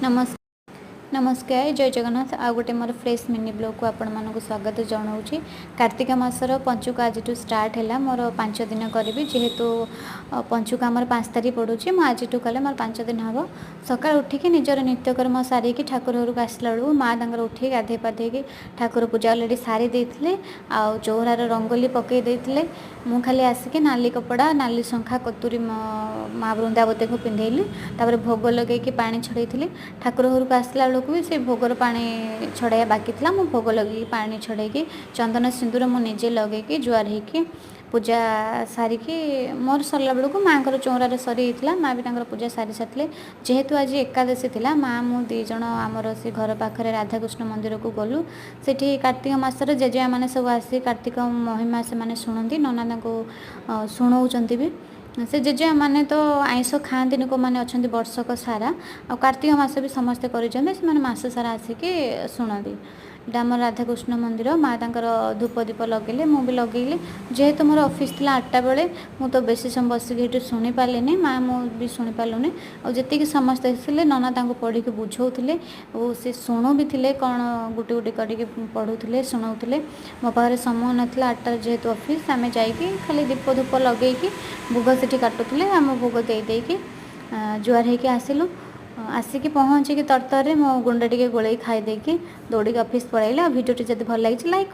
ନମସ୍କାର ନମସ୍କାର, ଜୟ ଜଗନ୍ନାଥ। ଆଉ ଗୋଟେ ମୋର ଫ୍ରେଶ୍ ମିନି ବ୍ଲଗ୍କୁ ଆପଣମାନଙ୍କୁ ସ୍ୱାଗତ ଜଣାଉଛି। କାର୍ତ୍ତିକ ମାସର ପଞ୍ଚୁକ ଆଜିଠୁ ଷ୍ଟାର୍ଟ ହେଲା। ମୋର 5 ଦିନ କରିବି। ଯେହେତୁ ପଞ୍ଚୁକ ଆମର 5 ତାରିଖ ପଡ଼ୁଛି, ମୁଁ ଆଜିଠୁ କଲେ ମୋର 5 ଦିନ ହେବ। ସକାଳୁ ଉଠିକି ନିଜର ନିତ୍ୟକର୍ମ ସାରିକି ଠାକୁର ଘରକୁ ଆସିଲା ବେଳକୁ ମା ତାଙ୍କର ଉଠିକି ଗାଧୋଇ ପାଧେଇକି ଠାକୁର ପୂଜା ଅଲରେଡ଼ି ସାରି ଦେଇଥିଲେ ଆଉ ଚଉରାର ରଙ୍ଗୋଲି ପକାଇ ଦେଇଥିଲେ। ମୁଁ ଖାଲି ଆସିକି ନାଲି କପଡ଼ା, ନାଲି ଶଙ୍ଖା, କତୁରୀ ମା ବୃନ୍ଦାବତୀଙ୍କୁ ପିନ୍ଧେଇଲି। ତାପରେ ଭୋଗ ଲଗେଇକି ପାଣି ଛଡ଼େଇଥିଲି। ଠାକୁର ଘରକୁ ଆସିଲା ବେଳକୁ ବି ସେ ଭୋଗର ପାଣି ଛଡ଼େଇବା ବାକି ଥିଲା। ମୁଁ ଭୋଗ ଲଗେଇକି, ପାଣି ଛଡ଼େଇକି, ଚନ୍ଦନ ସିନ୍ଦୁର ମୁଁ ନିଜେ ଲଗେଇକି, ଜୁହାର ହେଇକି, ପୂଜା ସାରିକି ମୋର ସରିଲା ବେଳକୁ ମାଆଙ୍କର ଚଉରାରେ ସରିଯାଇଥିଲା। ମା ବି ତାଙ୍କର ପୂଜା ସାରି ସାରିଥିଲେ। ଯେହେତୁ ଆଜି ଏକାଦଶୀ ଥିଲା, ମା ମୁଁ ଦୁଇ ଜଣ ଆମର ସେ ଘର ପାଖରେ ରାଧାକୃଷ୍ଣ ମନ୍ଦିରକୁ ଗଲୁ। ସେଠି କାର୍ତ୍ତିକ ମାସରେ ଜେଜେମା ମାନେ ସବୁ ଆସି କାର୍ତ୍ତିକ ମହିମା ସେମାନେ ଶୁଣନ୍ତି। ନନା ତାଙ୍କୁ ଶୁଣଉଛନ୍ତି ବି। ସେ ଜେଜେମା ମାନେ ତ ଆଇଁଷ ଖାଆନ୍ତିନି, କେଉଁମାନେ ଅଛନ୍ତି, ବର୍ଷକ ସାରା। ଆଉ କାର୍ତ୍ତିକ ମାସ ବି ସମସ୍ତେ କରିଛନ୍ତି। ସେମାନେ ମାସ ସାରା ଆସିକି ଶୁଣନ୍ତି। ଏଇଟା ଆମର ରାଧାକୃଷ୍ଣ ମନ୍ଦିର। ମା ତାଙ୍କର ଧୂପ ଦୀପ ଲଗେଇଲେ, ମୁଁ ବି ଲଗେଇଲି। ଯେହେତୁ ମୋର ଅଫିସ୍ ଥିଲା 8ଟା ବେଳେ, ମୁଁ ତ ବେଶୀ ସମୟ ବସିକି ଏଠି ଶୁଣିପାରିଲିନି। ମା ମୁଁ ବି ଶୁଣିପାରିଲୁନି। ଆଉ ଯେତିକି ସମସ୍ତେ ଆସିଲେ, ନନା ତାଙ୍କୁ ପଢ଼ିକି ବୁଝାଉଥିଲେ ଓ ସେ ଶୁଣୁ ବି ଥିଲେ। କ'ଣ ଗୋଟେ ଗୋଟେ କରିକି ପଢ଼ୁଥିଲେ, ଶୁଣାଉଥିଲେ। ମୋ ପାଖରେ ସମୟ ନଥିଲା। 8ଟାରେ ଯେହେତୁ ଅଫିସ୍, ଆମେ ଯାଇକି ଖାଲି ଦୀପ ଧୂପ ଲଗେଇକି, ଭୋଗ ସେଠି କାଟୁଥିଲେ, ଆମ ଭୋଗ ଦେଇ ଦେଇକି ଜୁହାର ହେଇକି ଆସିଲୁ। ଆସିକି ପହଞ୍ଚିକି ତରତରରେ ମୋ ଗୁଣ୍ଡ ଟିକେ ଗୋଳେଇ ଖାଇ ଦେଇକି ଦୌଡ଼ିକି ଅଫିସ୍ ପଳେଇଲେ। ଆଉ ଭିଡ଼ିଓଟି ଯଦି ଭଲ ଲାଗିଛି, ଲାଇକ୍।